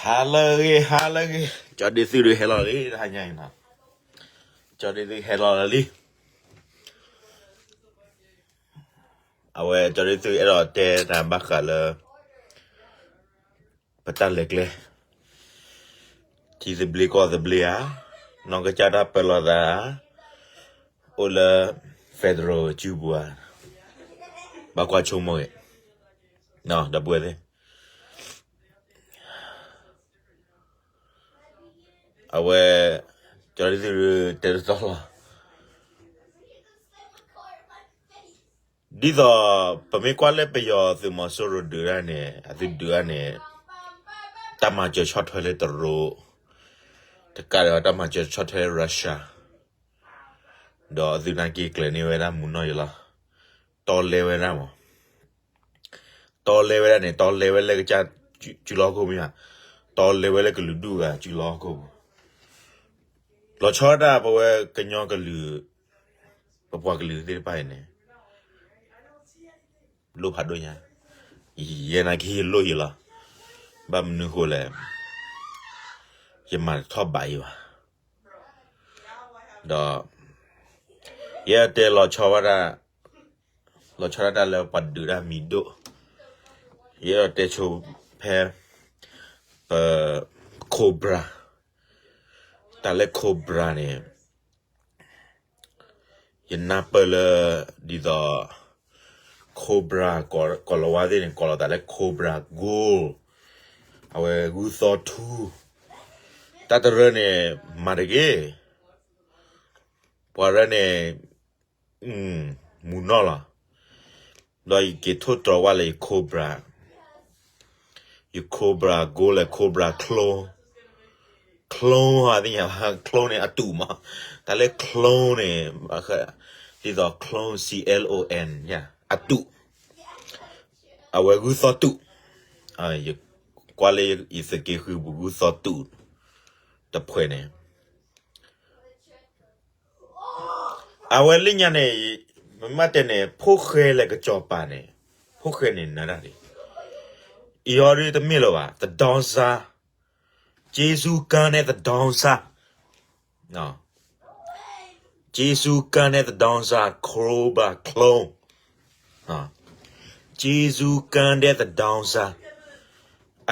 ဟါလၢအဂ့ၤ ဟါလၢအဂ့ၤ, ကၠီဒ့သုဒုးဟဲလီၤလံ တဟါညါအံၤနီၤ, ကၠီဒ့သုဟဲလီၤလၢလံ. အဝဲကၠီဒ့သုအဲၣ်ဒိးတဲတၢ်ဘၣ်ဃးလၢ ပတၢ်လဲၤကျဲ ထံသဘျ့ကီၢ်သဘျ့ဧါ, နီၢ်ကစၢ်တၢ်ပၢလီၤသး အိၣ်လၢ federal စုပူၤဧါ, ဘၣ်ကွၢ်ဆိကမိၣ်ဂ့ၤ, ဒီပုၢ်ဝဲၢ်သ့ၣ် အဝဲ ကၠီဒ့သုတဲတတီလီၤ. ဒ်သိး ပမ့ၢ်ကွၢ်လၢပယီၤသုးမီၤစိရိၤဒုးတၢ်န့ၣ် အသုဒုးတၢ်န့ၣ် တၢ်မၤစၢၤဆီၣ်ထွဲလၢတရူး, တကးဒီးတၢ်မၤစၢၤဆီၣ်ထွဲလၢ Russia, ဒီးအသုနာ်က့ကျဲၤန့ၢ်ဝဲဒၣ်မုၢ်နီၢ်ယံၤလီၤ. တီလဲဝဲဒၣ်မး, တီလဲဝဲဒၣ်န့ၣ် တီလဲဝဲလၢကစၢ်စုလီၢ်ဟီၣ်ခိၣ်မ့ၢ်ဧါ, တီလဲဝဲလၢကလုာ်ဒူၣ်ဂၤစုလီၢ်ဟီၣ်ခိၣ်ပူၤ, လီၤဆီဒၣ်တၢ် ပဝဲကညီကလုာ်, ပပှၤကလုာ်သ့ၣ်တဖၣ်အံၤန့ၣ် လိၣ်ဖးဒိၣ်ညါ, ယဲနာ်က့ယလိၣ်ယံၤလီၤ. ဘၣ်မနုၤဃိလဲၣ်, ယမၤတထီၣ်ဘးယံၤဘၣ်. ဒီး ယအဲၣ်ဒိးတဲလီၤဆီဝဲဒၣ်, လီၤဆီဒၣ်တၢ်လၢပှၤဒုးတၢ်မံၤဒိၣ်, ယအဲၣ်ဒိးတဲဆိဖဲ ပ Cobra, တၢ်လၢ Cobra န့ၣ် ယနၢ်ပၢၢ်လၢ ဒ်သိး Cobra ကိးလီၤဝါသ့ၣ်န့ၣ် ကိးလီၤသးလၢ Cobra Gold, အဝဲဂုၢ်သီထူ, တၢ်တရၢန့ၣ် မၤတဂ့ၤ, ပှၤရၢန့ၣ် မုၢ်နီၢ်လီၤ. ဒီးယက့ၤထိၣ်တြီၤဝဲလၢယ Cobra, ယ Cobra Gold လၢ Cobra Clone, Clone ဟသ့ၣ်ညါ Clone န့ၣ်အတူးမး, တၢ်လၢ Clone န့ၣ် ဒ်သိး Clone, C L O N အတူး, အဝဲဂုၢ်သီတူး, ယကွၢ်လၢယသုးက့ဃုပူၤဂုၢ်သီတူးတဖှဲးန့ၣ် အဝဲလၢညါန့ၣ် မ့ၢ်မးတဲန့ၣ် ဖိၣ်ဃဲလၢကစီၤပၤန့ၣ်, ဖိၣ်ဃဲန့ၣ်နၢၤတၢ်ဒံး, အံၤအီၤဒ်တမ့ၢ်လၢၤဘၣ်, တဒီစါ, က့စူကၢန့ၣ်တဒီစါ, က့စူကၢန့ၣ်တဒီစါ Cobra Clone, က့စူကၢန့ၣ်တဒီစါ,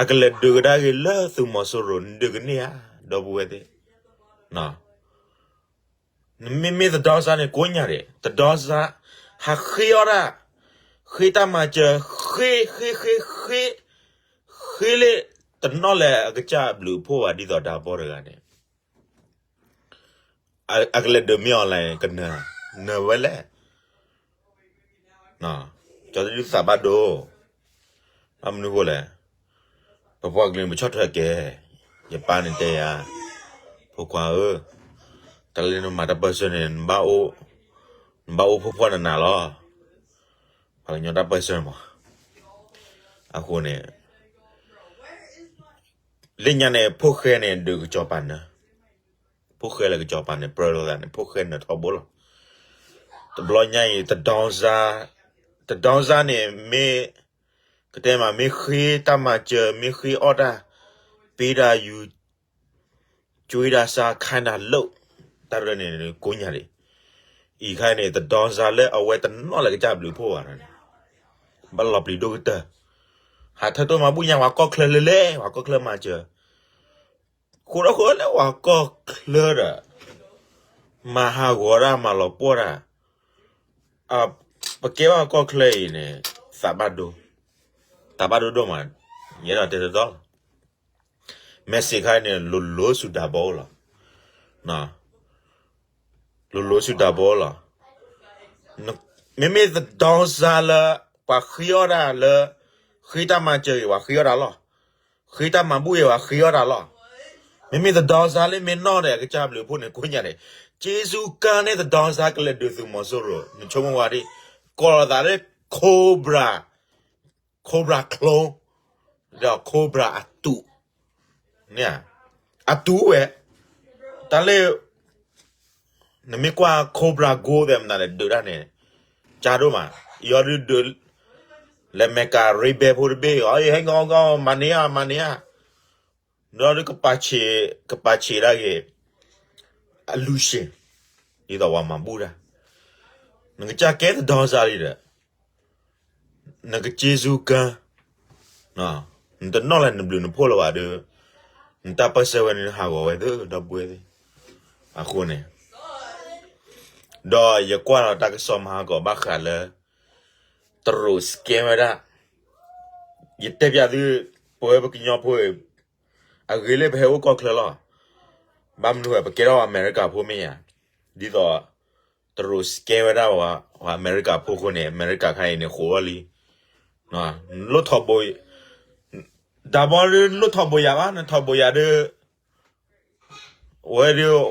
အကလဲၤဒုးကဒါက့ၤလၢသုးမီၤစိရိၤ နဒုးကန့ၢ်ဧါ, ဒီပုၢ်ဝဲၢ်သ့ၣ် နမ့မ့ၢ်တဒီစါန့ၣ် ကိးညါဒံး, တဒီစါ, ဟးဃ့အီၣ်ဒၣ်, ဃ့တၢ်မၤစၢၤ, ဃ့, ဃ့, ဃ့, ဃ့, ဃ့လၢတနီၣ်လၢအကစၢ်ဘျုးအဖှိၣ်ဘၣ် ဒ်သိးဒါဘီတဂၤန့ၣ်, အကလဲၤဒုးမ့ၢ်အီၤလဲၣ် ကနၢၤ, နၢၤဝဲလဲၣ် ကၠီဒ့သုသးဘၣ်ဒိ, ဘၣ်မနုၤဃိလဲၣ်, ပပှၤကလုာ်န့ၣ် ပဆီၣ်ထွဲကဲ, ယပၢ်န့ၣ်တဲယၤ, ဖိခွါဧၢ, တၢ်လၢနမၤတၢ်ပၢၢ်ဆၢန့ၣ် နဘၣ်အိၣ်ဖှီၣ်နးနးလီၤ, ပှၤကညီတၢ်ပၢၢ်ဆၢမး, အဃိန့ၣ် လၢညါန့ၣ် ဖိၣ်ဃဲန့ၣ် ဒုးကစီၤပၤနၢၤ, ဖိၣ်ဃဲလၢကစီၤပၤန့ၣ် ပြၢလိာ်သးန့ၣ် ဖိၣ်ဃဲနၢၤထီဘိလီၤ. တဘျီညါအံၤ တဒီစါ, တဒီစါန့ၣ် မ့ၢ်, ကတဲမး မ့ၢ်ဃ့တၢ်မၤစၢၤ မ့ၢ်ဃ့အီၣ်တၢ်, ပ့ဒၣ်ယူၤ, ကွ့ဒၣ်စါ ခါဒၣ်လိၣ်, တၢ်ရၢန့ၣ်ကိးညါဒံး, အံၤခါန့ၣ် တဒီစါလၢအဝဲတနီၣ်လၢကစၢ်ဘျုးဖှိၣ်ဘၣ်န့ၣ်, ဘၣ်လီၤပျံၤဒိၣ်ကတၢၢ်, ဟးထၢထီၣ်မၤဘူၣ်ညါ ပှၤကီၢ်ချၢလၢလဲၣ် ပှၤကီၢ်ချၢမၤစၢၤ, ဃိးဒီးဃိးလၢပှၤကီၢ်ချၢဒီး, မၤဟးဂီၤတၢ်မၤလီၤပှီၢ်တၢ်, ပကဲဘၣ်ကီၢ်ချၢအံၤန့ၣ်, သးဘၣ်ဒိ, သးဘၣ်ဒိဒိၣ်မး, ယအဲၣ်ဒိးတဲတတီလီၤ. မ့ၢ်စ့ၢ်ခါန့ၣ် လိၤလိၤဆူဒၢဘီအိၣ်လီၤ. လိၤလိၤဆူဒၢဘီလီၤ. မ့မ့ၢ်တဒီစါလၢ ပှၤဃ့အီၣ်တၢ်လၢ, ဃ့တၢ်မၤစၢၤဂ့ၤ ပှၤဃ့အီၣ်တၢ်လီၤ. ဃ့တၢ်မၤဘူၣ်ဂ့ၤ ပှၤဃ့အီၣ်တၢ်လီၤ. မ့မ့ၢ်တဒီစါလၢမ့ၢ်နီၣ်ဒီး အကစၢ်ဘျုးဖှိၣ်န့ၣ် ကိးညါန့ၣ်, က့စူကၢန့ၣ်တဒီစါကလဲၤဒုးသုးမီၤစိရိၤ နဆိကမိၣ်ဝဲဒၣ်, ကိးလီၤသးလၢ Cobra, Cobra Clone, ဒီး Cobra အတူး, န့ၣ်, အတူးဝဲ, တၢ်လၢ နမ့ၢ်ကွၢ် Cobra Gold သဲးမနုၤလဲၣ် ဒုးတၢ်န့ၣ်, ကၢ်ဒိၣ်မး, ယီၤဒုးဒုး, လဲၤမဲကၤ Ray-Ban ဖိတဘ့ၣ်, ဟဲကီကီ မၤန့ၢ်ဧါ မၤန့ၢ်ဧါ, ဒီးဒုးကပာ်ဆံး, ကပာ်ဆံးဒၣ်ဂ့ၤ အလူၤဆံး, ဒ်သိးပှၤမၤဘူၣ်တၢ်, နကစၢ်ကဲတဒီစၢ်လံဒီး နကစ့စူကၢ, နတနီၣ်လၢနဘျုးနဖှိၣ်လၢၤဘၣ်ဒီး နတၢ်ပၢၢ်ဆၢဝဲန့ၣ် နဟးဂီၤဝဲသ့ၣ် ဒီပုၢ်ဝဲၢ်သ့ၣ်. အဃိန့ၣ် ဒီးယကွၢ်ဒီးတၢ်ကစီၣ်မၤဟးဂီၤဘၣ်ဃးလၢ တရူး scam ဝဲဒၣ်, ယတဲပျးသု, ပဝဲပကညီဖိ အဂ့ၤလၢပဟဲအိၣ်ကီၢ်ချၢလီၤ. ဘၣ်မနုၤဃိ ပကဲထီၣ်အမဲရကၤဖိမ့ၢ်ဧါ, ဒ်သိး တရူး scam ဝဲဒၣ် အမဲရကၤဖိအဃိန့ၣ် အမဲရကၤခါအံၤန့ၣ် ဃိးအီၤလံ. လိၣ်ထီဘိ, တၢ်ဘီဒုး နလိၣ်ထီဘိယၤဘၣ်, နထီဘိယၤဒီး ဝဲဒုး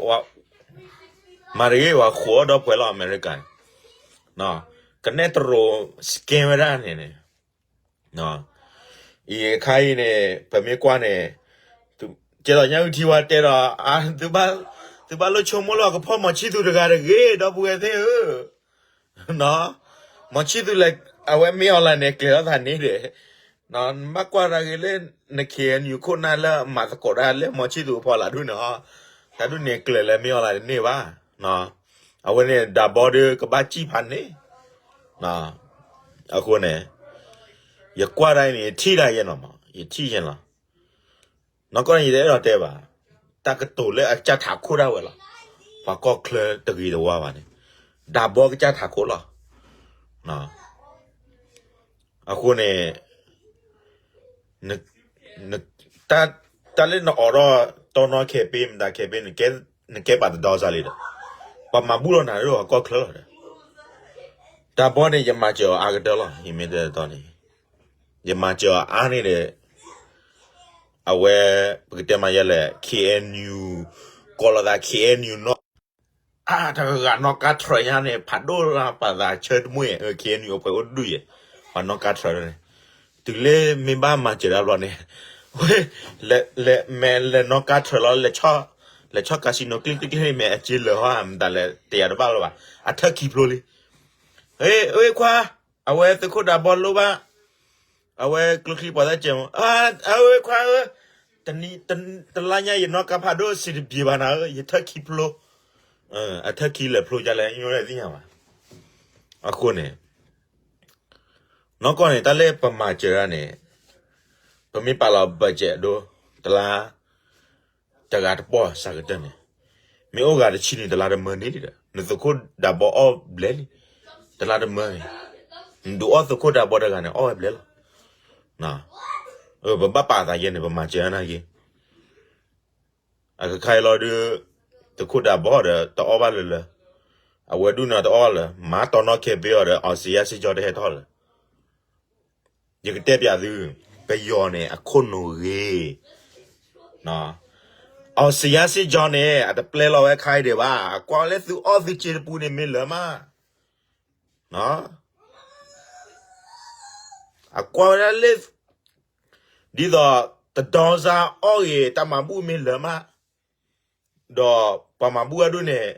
မၤတဂ့ၤ ဝဲဃိးအီၤဒီးပှဲၤလီၤအမဲရကၤ, ကနဲတရူး scam ဝဲဒၣ်န့ၣ်န့ၣ် အံၤအခါအံၤန့ၣ် ပမ့ၢ်ကွၢ်န့ၣ် ကဲသိးညါအုၣ်ထံဝါတဲဒီး သုဘၣ်လိၣ်ဆိကမိၣ်လီၤ ကဖီၣ်မီၤဆံၣ်သူးတဂၤတဂ့ၤ ဒီပုၢ်ဝဲၢ်သ့ၣ်ဧၢ, မီၤဆံၣ်သူးလဲၣ်, အဝဲမ့ၢ်အီၤလၢန့ၣ် ကျဲၤထီၣ်သးန့ၣ်ဒီး နဘၣ်ကွၢ်တၢ်ဂ့ၤလၢ န ခ့ၣ်အဲၣ်ယူၣ် ခိၣ်နၢ်လၢအမၤသကိးတၢ်လၢမီၤဆံၣ်သူးအဖီလာ်ဒုးန့ၣ်, တၢ်ဒုးန့ၣ်ကျဲၤလၢမ့ၢ်အီၤလၢတန့ၢ်ဘၣ်. အဝဲန့ၣ် တၢ်ဘီဒုးကဘၣ်စံၣ်ဖးန့ၣ်, အဃိန့ၣ် ယကွၢ်တၢ်အံၤန့ၣ် ယထံၣ်တၢ်ယဲလီၤမး, ယထံၣ်ယဲလီၤ. နီၢ်ကီၢ်န့ၣ် ယတအဲၣ်ဒိးတဲဘၣ်, တၢ်ကတိၤလၢအကစၢ်ထးခိၣ်ဒၣ်ဝဲလီၤ. ပှၤကီၢ်ချၢတဂ့ၤတဝါဘၣ်န့ၣ် တၢ်ဘီကစၢ်ထးခိၣ်လီၤ. အဃိန့ၣ် တၢ်လၢနအိးထီၣ် တီနီၣ် campaign မတၤ campaign နကဲပာ်တဒီစၢ်လံဒီး ပှၤမၤဘူၣ်လီၤနၤလၢပှၤကီၢ်ချၢလီၤဒီး တၢ်ဘီန့ၣ် ယမၤစၢၤအီၤအါကတၢၢ်လီၤ. ယမ့ၢ်တဲတီန့ၣ် ယမၤစၢၤအီၤအါန့ၣ်ဒီး အဝဲ ပကတဲမၤယဲလဲၣ် ခ့ၣ်အဲၣ်ယူၣ် ကိးလိာ်သး ခ့ၣ်အဲၣ်ယူၣ် နီၢ် အါ တဂၤဂၤနီၢ်ကါထြၢးညါန့ၣ် ဖးဒိၣ်လၢပှၤသးဆၢတမှံၤ ခ့ၣ်အဲၣ်ယူၣ် အပှဲၤအိၣ်ဒုးယဲၢ် ပှၤနီၢ်ကါထြၢးန့ၣ် တုၤလၢမ့ၢ်ဘၣ်မၤစၢၤတၢ်ဘျီန့ၣ် ဝဲ လဲၤ လဲၤ မ့ၢ်လဲၤနီၢ်ကါထြၢးလီၤ လဲၤဆီၣ် casino ကျ့ကျ့ကျ့န့ၣ် မ့ၢ်အစ့လၢာ်ဟီ မတၤလဲၣ် တယာ်တဘၣ်လၢၤဘၣ် အထၢၣ်ခံဖျိလံ အ့ ခွါ အဝဲသုးခိၣ်ဒးဘီလိၣ်ဘၣ် အဝဲကျိချံပှၤသၣ်စဲးမး အဝဲခွါဧၢ တနံၤ တလါညါယနီၢ်ကါဖးဒိၣ်စံးတဘျီဘၣ်နၤဧၢ ယထၢၣ်ခံဖျိ အထၢၣ်ခံလဲၤဖျိဒ်လဲၣ် ယသ့ၣ်ညါဘၣ် အဃိန့ၣ် နီၢ်ကီၢ်န့ၣ် တၢ်လၢပမၤစၢၤတၢ်န့ၣ် ပမ့ၢ်ပာ်လီၤ budget အဒိ တလါ တဂၤတပီၢ်စးကတၢၢ်န့ၣ် မ့ၢ်အိၣ်ဂၤတဆံန့ၣ် တလါတမၢန့ၣ်ဒီး နသုးခိၣ်ဒးဘီအီၣ်ဘျဲၣ်လံ တလါတမၢန့ၣ် နဒုးအီၣ်သုးခိၣ်ဒးဘီတဂၤန့ၣ် အီၣ်ဝဲဘျဲၣ်လီၤ ပဘၣ်ပာ်သးယဲန့ၣ် ပမၤစၢၤနာ်က့ အကခါအံၤလီၤဒုး သုးခိၣ်ဒးဘီဒီး တအီၣ်ဘၣ်လၢၤလၢၤ အဝဲဒုးန့ၣ်တအီၣ်လၢၤ မၤတီနီၣ် campaign အီၤဒီး အောင်ဇေယျစစ်ကြောင်း တဟဲထီၣ်လၢၤ ယကတဲပျးသု ပယီၤန့ၣ် အခိၣ်နူာ်ဂ့ၤ အောင်ဇေယျစစ်ကြောင်း န့ၣ် အတပျဲလီၤဝဲခါအံၤဒံးဘၣ် အကွၢ်ဝဲလၢသုအီၣ်သုစ့တပူၤန့ၣ်မ့ၢ်လၢၤမး အကွၢ်ဝဲဒၣ်လၢ ဒ်သိး တဒီစါအီၣ်ဂ့ၤ တၢ်မၤဘူၣ်မ့ၢ်လၢၤမး ဒီးပှၤမၤဘူၣ်အဒိၣ်န့ၣ်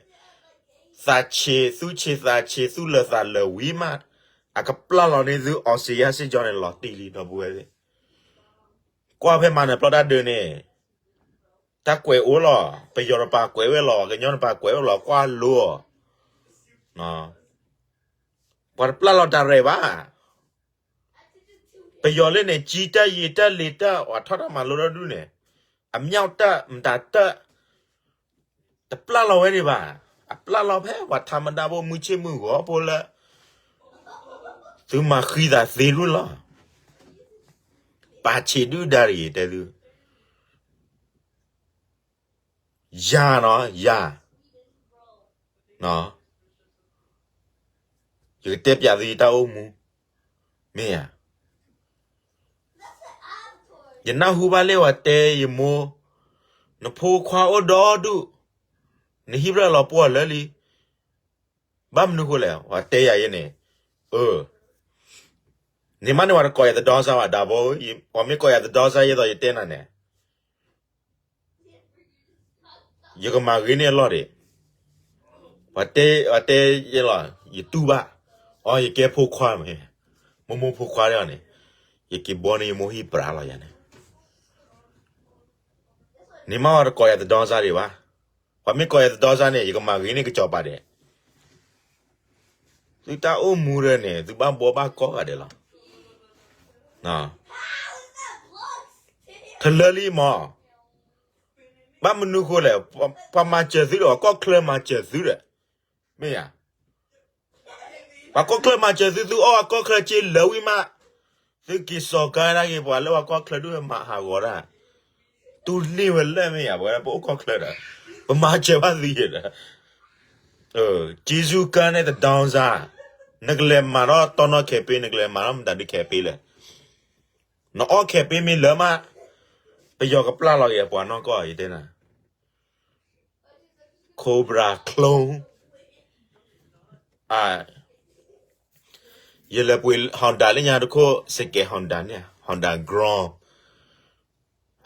သးဆံး သူၣ်ဆံးသးဆံး သူၣ်လၢာ်သးလၢာ်ဝံၤမး အကပျၢ်လီၤန့ၢ်သု အောင်ဇေယျစစ်ကြောင်း န့ၣ် လီၤတံၢ်လံ ဒီပုၢ်ဝဲၢ်သ့ၣ် ကွၢ်ဖဲမၤနၢၤပျီတၢ်ဒုးန့ၣ် တၢ်ကွဲးအိၣ်လီၤ ပယီၤတပၤကွဲးဝဲလီၤ ကညီတပၤကွဲးဝဲလီၤ ကွၢ်လိ ပှၤတပျၢ်လီၤတၢ်ရဲၣ်ဘၣ် ပယီၤလၢန့ၣ် ကၠံတၢ်ယံာ်တၢ်လံၤတၢ် ပှၤထီၣ်တၢ်မၤလိတၢ်ဒုးန့ၣ် အမြောက်တပ် မတၤတပ် တပျၢ်လီၤဝဲဒံးဘၣ် အပျၢ်လီၤဖဲပှၤထးမဒါဖိ မုၢ်ဆ့ၣ်မုၢ်ဂီၤဖိလၢ သုမၤဃံသးသ့ဒိၣ်လီၤ ပာ်ဆံးဒုၣ်ဒါတဂ့ၤ တဲသု ယၤနီၤ ယၤ ယကတဲပျးသုယတၢ်အိၣ်မူ မ့ၢ်ဧါ ယနၢ်ဟူဘၣ်လၢပှၤတဲယမိၢ် နဖိခွါအိၣ်ဒီဒူၣ် နဟံၣ်ဖျၢၣ်လီၤပှီၢ်လၢလံ ဘၣ်မနုၤဃိလဲၣ် ပှၤတဲယၤယဲန့ၣ် အ န့ၣ်မးန့ၣ် ပှၤတကိးယၤတဒီစါဘၣ် ဒးဘီဧၢ ပှၤမ့ၢ်ကိးယၤတဒီစါ ယဲသိးယတဲနၤန့ၣ် ယကမၤဂ့ၤန့ၢ်အလီၢ်ဒံး ပှၤတဲ ပှၤတဲယဲလီၤ ယတူၢ်ဘၣ် အီ ယကဲဖိခွါမ့ၢ် မိၢ်မိၢ်ဖိခွါဒ်အီၤန့ၣ် ယက့ၤဘီန့ၢ်ယမိၢ်ဟံၣ်ပြးလီၤယၤန့ၣ် န့ၣ်မ့ၢ်ဝဲတကိးယၤတဒီစါဒံးဘၣ်. ပှၤမ့ၢ်ကိးယၤတဒီစါန့ၣ် ယကမၤဂ့ၤန့ၢ်ကစီၤပၤဒဲး. သုတၢ်အိၣ်မူဒီးန့ၣ် သုဘၣ်ဘှီဘၣ်ကီဂၤဒဲးလီၤ. ထလၢလံမး, ဘၣ်မနုၤဃိလဲၣ်, ပှၤမၤစၢၤသုဒီး ပှၤကီၢ်ချၢမၤစၢၤသုဒီး, မ့ၢ်ဧါ. ပှၤကီၢ်ချၢမၤစၢၤသု, သုအီၣ်ပှၤကီၢ်ချၢစ့လၢာ်ဝံၤမး, သုက့ၤစိာ်ကါဒၣ်က့ၤ ပှၤလၢပှၤကီၢ်ချၢဒုးမၤဟးဂီၤတၢ်, တူၢ်န့ၢ်ဝဲလၢမ့ၢ်ဧါ, ပဝဲဒၣ်ပအိၣ်ကီၢ်ချၢဒီး, ပမၤစၢၤဘၣ်သုယဲဒီး, က့ၤဆူကါန့ၣ်တဒီစါ, နကလဲၤမၤထီၣ်တီနီၣ်ခဲပ့, နကလဲၤမၤထီၣ်မတၤဒုးခဲပ့လဲၣ်. နအီၣ်ခဲပ့မ့ၢ်လၢမး, ပယီၤကပျၢ်လီၤက့ၤအပှၤနီၢ်ကီၢ် ယတဲနၤ Cobra Clone. ယလဲၤပှ့ၤ Honda လၢညါတခိၣ်, စကဲ Honda န့ၣ်, Honda Grom.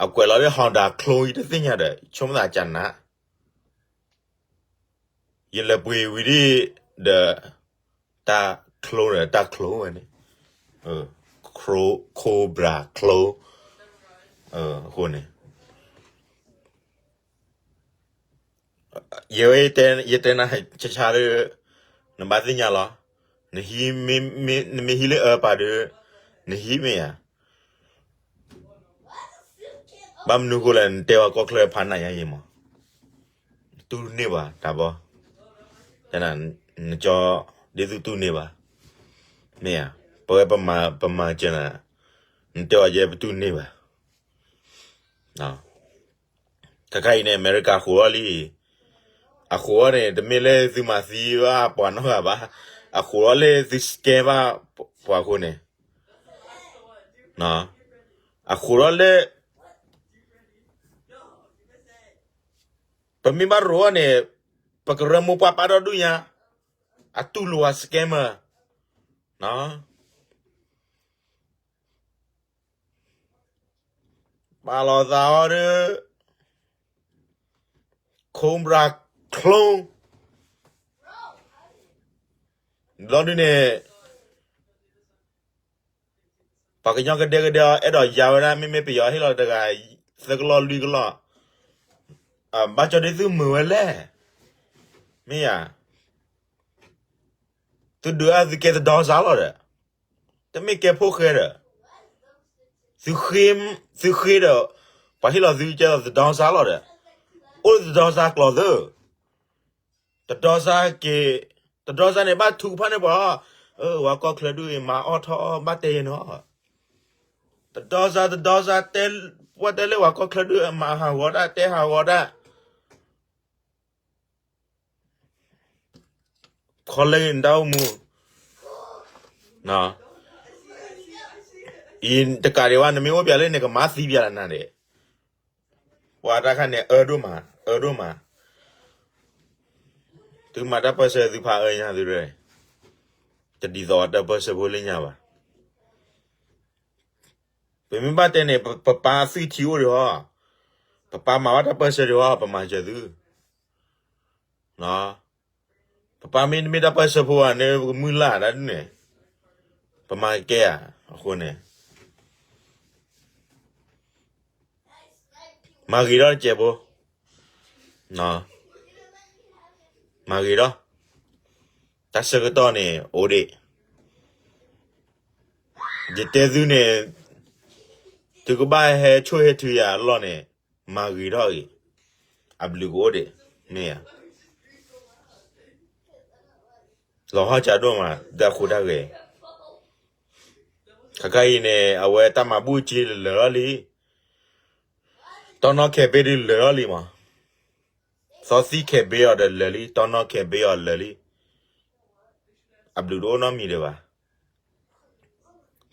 အကွဲးလီၤလၢ Honda Clone ယတသ့ၣ်ညါဒီး ဆိကမိၣ်သးကနး. ယလဲၤပှ့ၤဝံၤဒ်ဒီး တၢ် Clone ဒီးတၢ် Clone ဝဲန့ၣ်, Cobra Clone. အဃိန့ၣ် ယဲ ယတဲနၤဆါဆါဒီး နဘၣ်သ့ၣ်ညါလီၤ. နမ့ၢ်ဟံးလၢအၢပာ်ဒီး နဟံးမ့ၢ်ဧါ. ဘၣ်မနုၤဃိလဲၣ်, နတဲဝဲကီၢ်ချၢဖးနးယါယံၤမး, တူၢ်န့ၢ်ဘၣ်တၢ်ဘီ, နကၠီဒ်သုတူၢ်န့ၢ်ဘၣ်, မ့ၢ်ဧါ. ပဝဲပမၤစၢၤနၤ, နတဲဝဲယဲပတူၢ်န့ၢ်ဘၣ်. ခဲခါအံၤန့ၣ် အမဲရကၤဃိးထီၣ်လံ. အဃိးထီၣ်န့ၣ် တမ့ၢ်လၢသုမၤသံဘၣ်ပှၤနီတဂၤဘၣ်, အဃိးထီၣ်လၢသု scam ဘၣ်ပှၤအဃိန့ၣ်, အဃိးထီၣ်လၢ ပမ့ၢ်ဘၣ်ရိးအီၤန့ၣ်, ပကရၢမိၢ်ပှၢ်ပာ်ဒီးဒူၣ်ညါ, အတူၢ်လိာ်ဝဲ scammer. ပာ်လီၤသးအီၤဒီး Cobra Clone ဘျီဒုန့ၣ် ပှၤကညီကဒဲကဒဲအီၤ အဲၣ်ဒိးယါဝဲဒၣ် မ့မ့ၢ်ပယီၤဟ့ၣ်လီၤတဂၤ သၢကလီၢ်လွံၢ်ကလီၢ်, ဘၣ်ကၠီဒ်သုမုာ်ဝဲလဲၣ်, မ့ၢ်ဧါ. သုဒုးအသုကဲတဒီစါလီၤဒီး, တမ့ၢ်ကဲဖိၣ်ဃဲဒီး, သုဃ့ဒီး, ပှၤဟ့ၣ်လီၤသုကဲတဒီစါလီၤဒီး, အိၣ်တဒီစါကျိၤသု, တဒီစါက့ၤ, တဒီစါန့ၣ်ဘၣ်ထုကဖၣ်န့ၢ်ပှၤ, ဝဲကီၢ်ချၢဒုးမၤအီၣ်ထီၣ်အီၣ်ဘၣ်တဲယဲနီၤ, တဒီစါ တဒီစါတဲ, ပှၤတဲလၢပှၤကီၢ်ချၢဒုးမၤဟးဂီၤတၢ် တဲဟးဂီၤတၢ် ခီလၢနတၢ်အိၣ်မူ, အံၤတကးဒံးဘၣ် နမ့ၢ်အိၣ်ပၠးလၢန့ၣ် ကမၤသံပၠးလၢနၤဒဲး, ပှၤတၢ်ခါန့ၣ် အၢဒိၣ်မး အၢဒိၣ်မး, သုမၤတၢ်ပၢၢ်ဆၢသုဖးအၢညါသု, တဒ်သိးတၢ်ပၢၢ်ဆၢဖိလၢညါဘၣ်. ပမ့ၢ်ဘၣ်တဲန့ၣ် ပပၢ်သွံၣ်ထံအိၣ်ဒံးဟီ, ပပၢ်မၤဘၣ်တၢ်ပၢၢ်ဆၢဒံးဟီ ပမၤစၢၤသု, ပပၢ်မ့တမ့ၢ်တၢ်ပၢၢ်ဆၢဖိဘၣ်န့ၣ် ပကမုၢ်လၢ်ဒၣ်ဒ်န့ၣ်, ပမၤကဲဧါ, အဃိန့ၣ် မၤဂ့ၤထီၣ်တစဲးဖိ, မၤဂ့ၤထီၣ်, တၢ်ဆၢကတီၢ်န့ၣ် အိၣ်ဒံး, ယတဲသုန့ၣ်, သုကဘၣ်ဟဲဆိၣ်ဟဲထုယၤအလီၢ်န့ၣ်, မၤဂ့ၤထီၣ်ဂ့ၤ, အဘျုးကအိၣ်ဒံး, မ့ၢ်ဧါ. လီၤဟီၣ်ကၠးဒိၣ်မး တၢ်ဃူတၢ်ဂဲၤ, ခဲခါအံၤန့ၣ် အဝဲတၢ်မၤဘူၣ်စ့လၢာ်လီၤလံ, တီနီၣ်ခဲဘ့ဒုးလၢာ်လီၤလံမး, သီသံခဲဘ့အီၤဒီးလၢာ်လံ, တီနီၣ်ခဲဘ့အီၤလၢာ်လံ, အဘျုးတအိၣ်နီတမံၤဒံးဘၣ်.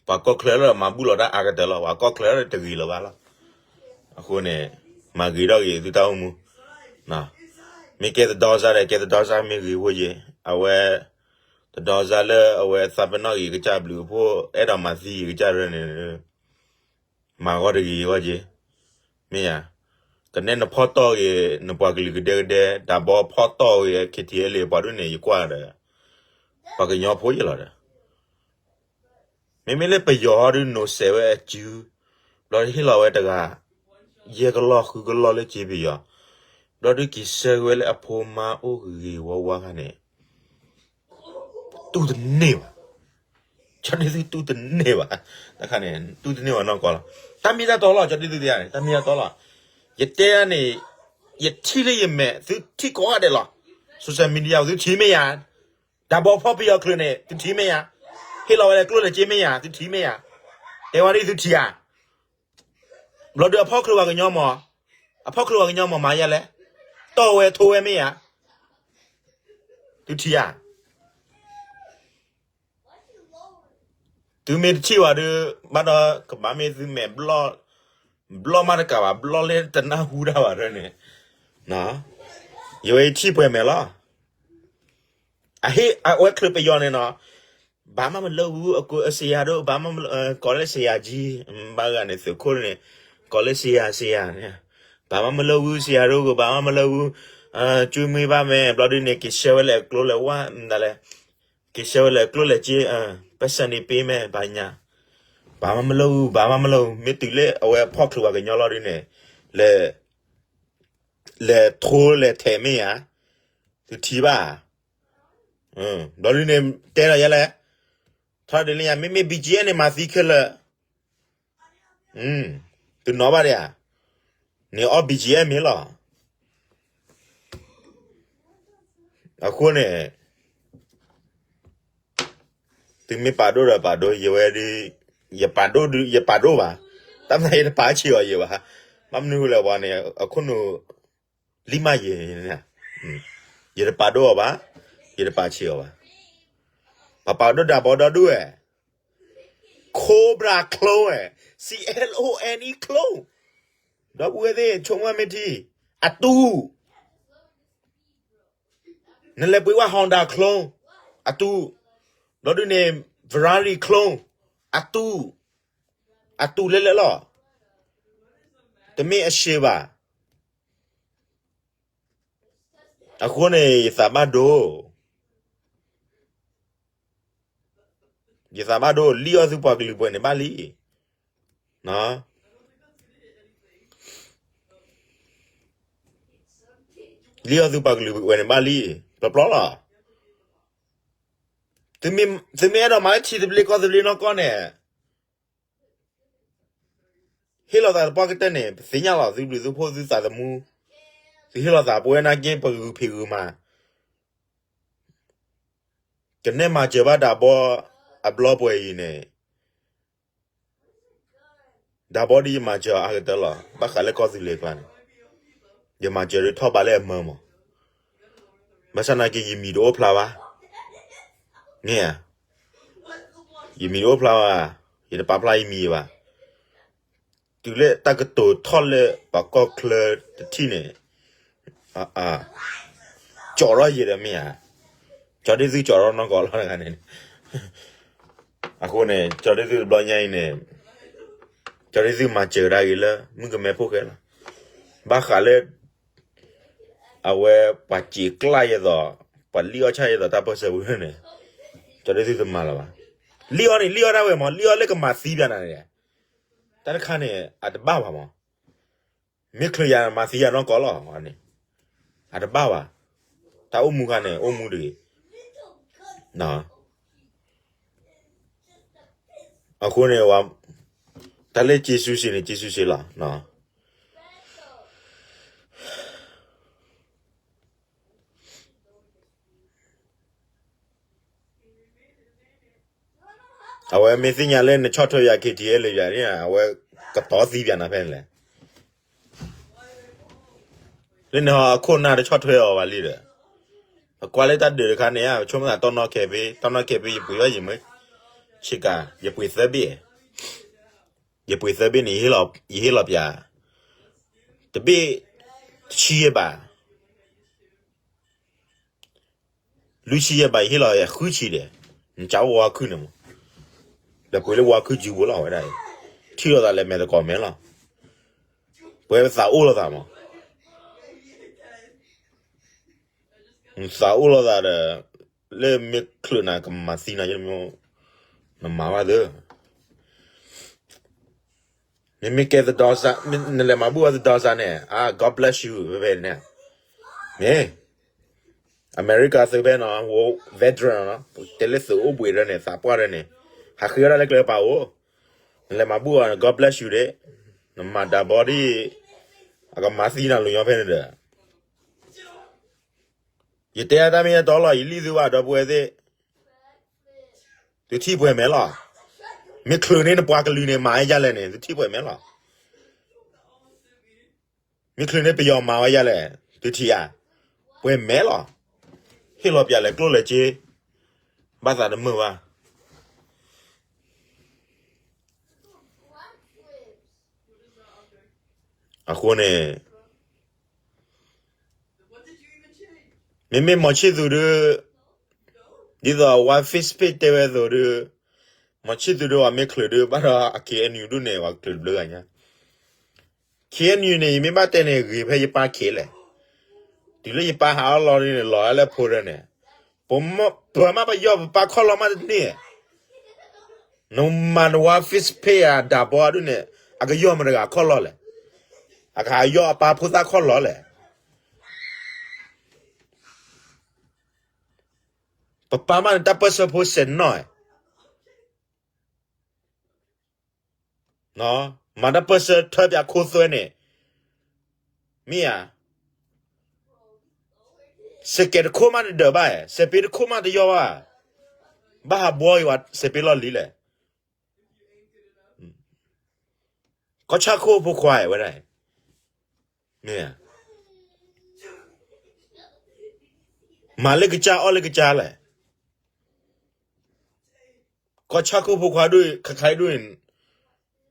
ပှၤကီၢ်ချၢလၢမၤဘူၣ်လီၤတၢ်အါကတၢၢ်လီၤ, ပှၤကီၢ်ချၢလၢတဂ့ၤလၢၤဘၣ်လီၤ. အဃိန့ၣ်, မၤဂ့ၤထီၣ်ဂ့ၤသုတၢ်အိၣ်မူ, မ့ၢ်ကဲတဒီစါဒီး ကဲတဒီစါမ့ၢ်ဂ့ၤဖိယဲ, အဝဲ, တဒီစါလၢအဝဲသးပ့ၤနီၣ်ဂ့ၤကစၢ်ဘျုးအဖှိၣ် အဲၣ်ဒိးမၤသံဂ့ၤကစၢ်ရၢန့ၣ်, မၤဂီၢ်တဂ့ၤဂီၢ်က့, မ့ၢ်ဧါ. ကနဲနဖီၣ်တီၢ်ဂ့ၤ နပှၤကလုာ်ကဒဲကဒဲ, တၢ်ဘီဖီၣ်တီၢ်ဂ့ၤ KTLA ပှၤဒ်န့ၣ် ယကွၢ်ဒီး, ပှၤကညီဖိယဲလီၤဒီး, မ့မ့ၢ်လၢပယီၤဟီဒုး နိးစဲးဝဲအစု, ဘျီဟ့ၣ်လီၤဝဲတဂၤ, ယဲၢ်ကလီၢ်ဃုကလီၢ်လၢစ့ပယီၤ, ဘျီဒုးက့ၤဆှၢက့ၤဝဲလၢအဖိမါအိၣ်ဂ့ၤဂ့ၤဝါဝါခါန့ၣ်, တူၢ်တန့ၢ်ဘၣ်. ကၠီဒုသုတူၢ်တန့ၢ်ဘၣ်, တခါန့ၣ် တူၢ်တန့ၢ်ဘၣ်နီၢ်ကီၢ်လီၤ. တၢ်မ့ၢ်တၢ်တီလီၤ, ကၠီဒုသုသ့ၣ်န့ၣ် တၢ်မ့ၢ်တၢ်တီလီၤ. ယတဲဒၣ်န့ၣ်, ယထံၣ်လၢယမဲာ် သုထံၣ်ကိးဂၤဒဲးလီၤ. social media သုထံၣ်မ့ၢ်ယၤ, တၢ်ဘီဖီၣ်ပယီၤချုးန့ၣ် သုထံၣ်မ့ၢ်ယၤ, ဟ့ၣ်လီၤဝဲလၢကျိၣ်လၢစ့မ့ၢ်ယၤ သုထံၣ်မ့ၢ်ယၤ, တဲဝဲဒ်သုထံၣ်ဧါ. ဘျီဒုးအဖီၣ်ချုးပှၤကညီမး, အဖီၣ်ချုးပှၤကညီမးမၤယဲလဲၣ်, တီၢ်ဝဲထိဝဲမ့ၢ်ဧါ, သုထံၣ်ဧါ. သုမ့ၢ်တထံၣ်ဘၣ်ဒီး ဘၣ်ဒီးကဘၣ်မ့ၢ်သုမဲာ် ဘျီၣ်မးတကးဘၣ်, ဘျီၣ်လၢတနၢ်ဟူတၢ်ဘၣ်ဒ်န့ၣ်, ယဝဲယထံၣ်ပှဲၤမဲာ်လီၤ. အဟ့ၣ်အဝဲချုးပယီၤန့ၣ်နီၤ, ဘၣ်မးမလၢဝူ အစ့ယၤဒိၣ် ဘၣ်မးမလၢ ကိးလၢစ့ယၤကံ, ဘၣ်ဂၤန့ၣ်သုးခိၣ်န့ၣ်, ကိးလၢစ့ယၤစ့ယၤန့ၣ်, ဘၣ်မးမလၢဝူ စ့ယၤဒိၣ်က ဘၣ်မးမလၢဝူ, ကၠူမ့ၢ်ဘၣ်မဲာ် ဘျီဒုးန့ၣ် က့ၤဆှၢဝဲလၢကျိလၢဝါမတၤလဲၣ်, က့ၤဆှၢဝဲလၢကျိလၢစ့, ပစၢန့ၣ်ပ့မဲာ် ဘၣ်ညါ, ဘၣ်မးမလၢဝူ ဘၣ်မးမလၢဝူ, မ့ၢ်တုၤလၢအဝဲဖီၣ်ချုးပှၤကညီလီၤဒုးန့ၣ်, လဲၤ, လဲၤထိလဲၤထဲးမ့ၢ်ဧါ, သုထံၣ်ဘၣ်. ဘျီဒုးန့ၣ် တဲဒီးယဲလဲၣ်, ထီဒုးလၢညါ မ့မ့ၢ် ဘီကၠံအဲၣ်န့ၣ် မၤသံခဲလၢာ်, သုနီၤဘၣ်ဒံးဧါ, န့ၣ်အီၣ် ဘီကၠံအဲၣ် မ့ၢ်လီၤ. အဃိန့ၣ် သုမ့ၢ်ပာ်ဒိၣ်ဒီးပာ်ဒိၣ်, ယဝဲဒုး, ယပာ်ဒိၣ်ဒုး ယပာ်ဒိၣ်ဘၣ်, တၢ်မ့ၢ်ယတပာ်ဆံးအီၤယဲဘၣ်, ဘၣ်မနုၤလဲၣ်ပှၤန့ၣ် အခိၣ်နူာ် လံၣ်မးယဲ, ယတပာ်ဒိၣ်အီၤဘၣ်, ယတပာ်ဆံးအီၤဘၣ်, ပပာ်ဒိၣ်တၢ်ဘီဒီဒူၣ်ဝဲ, Cobra Clone ဝဲ, C L O N E Clone, ဒီပုၢ်ဝဲၢ်သ့ၣ် ဆိကမိၣ်မ့ၢ်ထံ, အတူၢ် နလဲၤပှ့ၤဝဲ Honda Clone, အတူၢ်, ဘျီဒုးန့ၣ် Ferrari Clone, အတူၢ်, အတူၢ်လဲလဲလီၤ, တမ့ၢ်အရှဲဘၣ်. အဃိန့ၣ် ယသးဘၣ်ဒိ, ယသးဘၣ်ဒိ လံၣ်အီၣ်သုပှၤကလုာ်ပှဲၤန့ၣ်ဘၣ်လံ. လံၣ်အီၣ်သုပှၤကလုာ်ပှဲၤန့ၣ်ဘၣ်လံ, ပျီပျီလီၤ. သုမ့ၢ်အဲၣ်ဒိးမၤလၢထံသဘျ့ကီၢ်သဘျ့နီၢ်ကီၢ်န့ၣ်, ဟ့ၣ်လီၤသးသပှၢ်ကတၢၢ်န့ၣ် ပသ့ၣ်ညါလီၤ သုဘျုးသုဖှိၣ်သုသးသမူ, သုဟ့ၣ်လီၤသးပဝဲနာ်က့ ပဂုာ်ဖံးဂုာ်မၤ, ကနဲၣ်မၤစၢၤဘၣ်တၢ်ဘီအဘျီပှဲၤအံၤန့ၣ်, တၢ်ဘီဒ်ယမၤစၢၤအအါကတၢၢ်လီၤ. ဘၣ်ဃးလၢကီၢ်သူလ့ၤကျါန့ၣ်, ယမၤစၢၤဒ်ထီၣ်ဘးလၢအမၢမး, ဘၣ်ဆၣ်နာ်က့ ယမံၤတအိၣ်ဖျါဘၣ်, န့ၣ်ဧါ, ယမံၤတအိၣ်ဖျါဘၣ်, ယတပာ်ဖျါယမံၤဘၣ်. တုၤလၢတၢ်ကတိၤထီၣ်လၢပှၤကီၢ်ချၢတထံၣ်န့ၣ်, ကၠီၣ်ထီၣ်ယဲဒီးမ့ၢ်ဧါ, ကၠီၣ်ဒ်သုကၠီၣ်ထီၣ်နီၢ်ကီၢ်လီၤတဂၤန့ၣ်, အဃိန့ၣ် ကၠီၣ်ဒ်သုတဘျီညါအံၤန့ၣ်, ကၠီၣ်ဒ်သုမၤစၢၤဒၣ်ဂ့ၤလၢမုၣ်ကမဲဖိဃဲလီၤ. ဘၣ်ဃးလၢ အဝဲပှၤစံးကျၢ်ယဲသိး, ပှၤလံၣ်အီၣ်ဆၣ်ယဲသိးတၢ်ပၢၢ်ဆၢပူၤန့ၣ်, ကၠီၣ်ဒ်သုတမၤလၢၤဘၣ်. လံၣ်အီၣ်န့ၣ် လံၣ်အီၣ်ဒၣ်ဝဲမး, လံၣ်အီၣ်လၢကမၤသံပၠးနၤန့ၣ်, တၢ်တခါန့ၣ် အတဘၣ်ဘၣ်မး. မ့ၢ်ချုးယၤမၤသံယၤနီၢ်ကီၢ်လီၤန့ၣ်, အတဘၣ်ဘၣ်. တၢ်အိၣ်မူခါန့ၣ် အိၣ်မူတဂ့ၤ. အဃိန့ၣ် တၢ်လၢက့ၤစူစ့န့ၣ် က့ၤစူစ့လီၤ. အဝဲမ့ၢ်သ့ၣ်ညါလၢနဆီၣ်ထွဲယၤ KTLA ယၤန့ၣ် အဝဲကတီၤသံပၠးနၤဖဲန့ၣ်လဲၣ်. လၢနဟီအခိၣ်နၢ်တဆီၣ်ထွဲအီၤဘၣ်လံဒီး, ပကွၢ်လၢတၢ်ဒုးတခါန့ၣ် ပဆိကမိၣ်သးတီနီၢ်ခဲဖ့, တီနီၢ်ခဲဖ့ ယပှ့ၤအီၣ်ယမ့ၢ်ဆ့ကၤ, ယပှ့ၤသၢဘ့ၣ်, ယပှ့ၤသၢဘ့ၣ်န့ၣ် ယဟ့ၣ်လီၤပၠး, တဘ့ၣ်တဆံယဲၢ်ဘး လွံၢ်ဆံယဲၢ်ဘး ယဟ့ၣ်လီၤဃုဆံဒီး, နကအိၣ်ဝါခုၣ်န့ၣ်မး, ဒီးပှ့ၤလၢဝါခုၣ်စုပူၤလီၤဝဲဒၣ်အံၤ, ထံၣ်လိာ်သးလၢမဲာ်သကိးမဲာ်လီၤ. ပဝဲပသးအိၣ်လိာ်သးမး, သးအိၣ်လိာ်သးဒီး, လၢမ့ၢ်ချုးနၤကမၤသံနၤ, နမၤဘၣ်သ့ၣ် နမ့ၢ်ကဲသဒီစါ, နလဲၤမၤဘူၣ်အီၤသဒီစါန့ၣ်, အါ, God bless you ဖဲန့ၣ်, မ့ၢ် အမဲရကၤသုးဖဲနီၤ, veteran နီၤ, တဲလၢသုးအိၣ်ဘှံးဒၣ်န့ၣ်, သးပှၢ်ဒၣ်န့ၣ်, ဟးဃ့အီၣ်ဒၣ်လၢကျဲပာ်အိၣ်, နလဲၤမၤဘူၣ်အီၤန့ၣ် God bless you ဒၣ်, နမၤဒၣ်ဘီဒ်, အကမၤသံနၤလူၤညီဖဲန့ၣ်ဒီး ယတဲတၢ်မ့ၢ်တၢ်တီလီၤ, ယလံၣ်သုဘၣ်ဒီပုၢ်ဝဲၢ်သ့ၣ်, သုထံၣ်ပှဲၤမဲာ်လီၤ. မ့ၢ်ချုးန့ၢ်နပှၤကလုာ်န့ၣ် မၤဝဲဒ်လဲၣ်န့ၣ် သုထံၣ်ပှဲၤမဲာ်လီၤ. မ့ၢ်ချုးန့ၢ်ပယီၤမၤဝဲဒ်လဲၣ်, သုထံၣ်ဧါ, ပှဲၤမဲာ်လီၤ. ဟ့ၣ်လီၤပၠးလဲၤကျိၣ်လဲၤစ့, ဘၣ်သးတမုာ်ဘၣ်. အဃိန့ၣ် မ့မ့ၢ်မီၤဆံၣ်သူၤဒုး, ဒ်သိးဝါ Facebook တဲဝဲအသိးဒုး, မီၤဆံၣ်သူၤဒုး ပှၤမ့ၢ်ချုးဒုး ဘၣ်ဒီးအ KNU ဒုးန့ၣ် ပှၤချုးတဘျုးဂၤညါ. KNU န့ၣ် ယမ့ၢ်ဘၣ်တဲန့ၣ် ဂ့ၤဖဲယပၢ်ခံးလဲၣ်. တုၤလၢယပၢ်ဟးအီၣ်လီၤဒုးန့ၣ် လီၤဒၣ်လၢဖိဒၢန့ၣ်, ပမ့ၢ်ပယီၤ ပပၢ်ခီၣ်လီၤမးတန့ၢ်, နမၤနဝါ Facebook အဒၣ်ဘီဒုးန့ၣ်, အကယီၢ်မတၤတဂၤခီၣ်လီၤလဲၣ်. အကဟးယီၢ်အပၢ်ဖိသၣ်ခီၣ်လီၤလဲၣ်. ပပၢ်မးန့ၣ် တၢ်ပၢၢ်ဆၢဖိစဲးနီၣ်, မၤတၢ်ပၢၢ်ဆၢထၢပၠးခိသွဲန့ၣ်, မ့ၢ်ဧါ. စဲးကဲးတခိၣ်မးတဒၢးဘၣ်, စဲးပ့တခိၣ်မးတယီၢ်ဘၣ်, ဘၣ်ဟးဘှီအီၤဝဲစဲးပ့လီၢ်လံၤလဲၣ်. ကီၢ်ဆၣ်ခိၣ်ဖိခွါဝဲဒၣ်, မ့ၢ်ဧါ. မၤလၢကစၢ်အီၣ်လၢကစၢ်လဲၣ်. ကီၢ်ဆၣ်ခိၣ်ဖိခွါဒိၣ်, ခါခါဒိၣ်,